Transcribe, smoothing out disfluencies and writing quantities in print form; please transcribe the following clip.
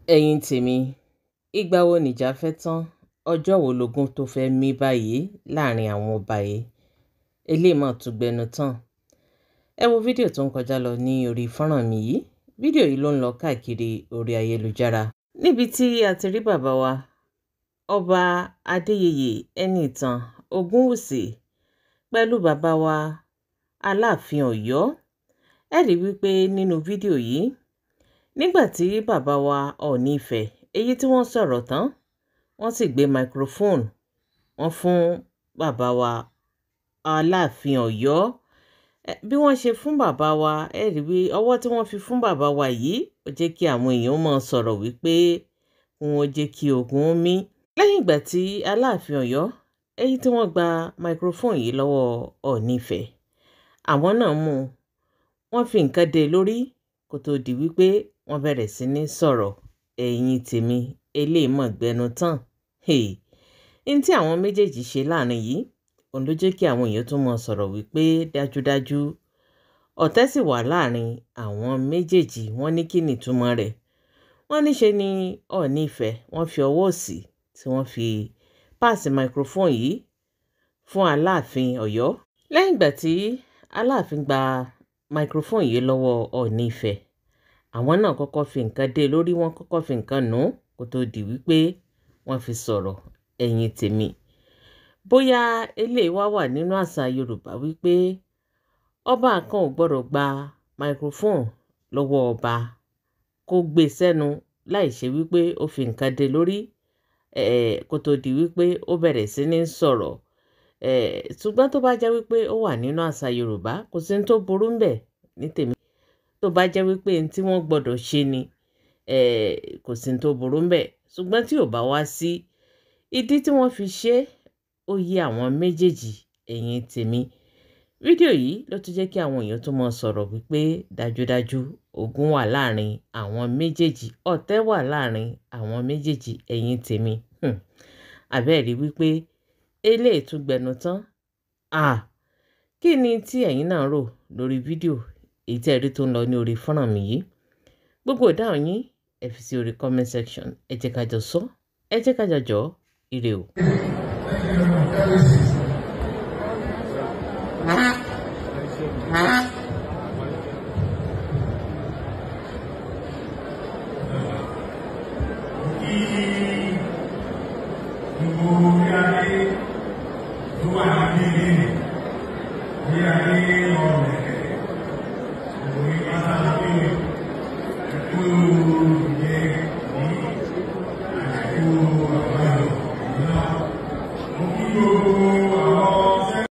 Ẹ̀yin tèmi, ìgbà wo nìjà fẹ́ tán? Ọjọ́ wo lógún tó fẹ́ mí báyìí láàrin àwọn ọba yìí? Eléyìí mà tún gbẹnu tán. Ẹ wo fídíò tó ń kọjá lọ ní orí fọ́nrán mi yìí. Fídíò yìí ló ń lọ káàkiri orí ayélujára. Níbi tí a ti rí bàbá wa, Ọba Adéyẹyè Ẹniìtàn Ògúnwùsì pẹ̀lú bàbá wa Aláàfin Ọ̀yọ́. Ẹ rí wípé nínú fídíò yìí, nígbà tí bàbá wa Ọọ̀ni Ifẹ̀, èyí tí wọ́n sọ̀rọ̀ tán, wọ́n sì gbé microphone wọ́n fún bàbá wa Aláàfin Ọ̀yọ́. Bí wọ́n ṣe fún bàbá wa, ẹ rí wí ọwọ́ tí wọ́n fi fún bàbá wa yìí, ó jẹ́ kí àwọn èèyàn máa sọ̀rọ̀ wípé wọ́n jẹ́ kí ogun mí. Lẹ́yìn ìgbà tí Aláàfin Ọ̀yọ́, èyí tí wọ́n gba microphone yìí lọ́wọ́ Ọọ̀ni Ifẹ̀, àwọn náà mú un, wọ́n fi nǹkan dé lórí kó tó di wípé wọ́n bẹ̀rẹ̀ sí ní sọ̀rọ̀. Ẹ̀yin tèmi, eléyìí mọ̀ gbẹnu tán. N tí àwọn méjèèjì ṣe láàrin yìí, òun ló jẹ́ kí àwọn èèyàn tún máa sọ̀rọ̀ wípé dájúdájú ọ̀tẹ̀ sì wà láàrin àwọn méjèèjì. Wọ́n ní kí ni ìtumọ̀ rẹ̀? Wọ́n ní ṣe ni Ọọ̀ni Ifẹ̀ wọ́n fi ọwọ́ òsì tí wọ́n fi páàsì microphone yìí fún Aláàfin Ọ̀yọ́. Lẹ́yìn ìgbà tí Aláàfin gba microphone yìí lọ́wọ́ Ọọ̀ni Ifẹ̀, àwọn náà kọ́kọ́ fi nǹkan dé lórí, wọ́n kọ́kọ́ fi nǹkan nù kó tó di wípé wọ́n fi sọ̀rọ̀. Ẹ̀yin tèmi, bóyá eléyìí wá wà nínú àṣà Yorùbá wípé ọba kan ò gbọ́dọ̀ gba microphone lọ́wọ́ ọba kó gbé sẹ́nu láì ṣe wípé ó fi nǹkan dé lórí kó tó di wípé ó bẹ̀rẹ̀ sí ní sọ̀rọ̀. Ṣùgbọ́n tó bá jẹ́ wípé ó wà nínú àṣà Yorùbá, kò sí ní tó burú ńbẹ̀ ní tèmi. Tó bá jẹ́ wípé ní tí wọ́n gbọ́dọ̀ ṣe ni, kò sí ní tó burú ńbẹ̀. Ṣùgbọ́n tí ò bá wá sí ìdí tí wọ́n fi ṣe, ó yé àwọn méjèèjì. Ẹ̀yin tèmi, fídíò yìí ló tún jẹ́ kí àwọn èèyàn tún máa sọ̀rọ̀ wípé dájúdájú ogun wà láàrin àwọn méjèèjì, ọ̀tẹ̀ wà láàrin àwọn méjèèjì. Ẹ̀yin tèmi, àbẹ́ẹ̀rí wípé eléyìí tún gbẹnu tán. Kí ni tí ẹ̀yin náà rò lórí fídíò èyí tí ẹ rí tó ń lọ ní orí fọ́nrán mi yìí? Gbogbo ìdáhùn yín ẹ fi sí orí comment section. Ẹ jẹ́ ká jọ sọ, ẹ jẹ́ ká jọ jọ. Ire o. Gbogbo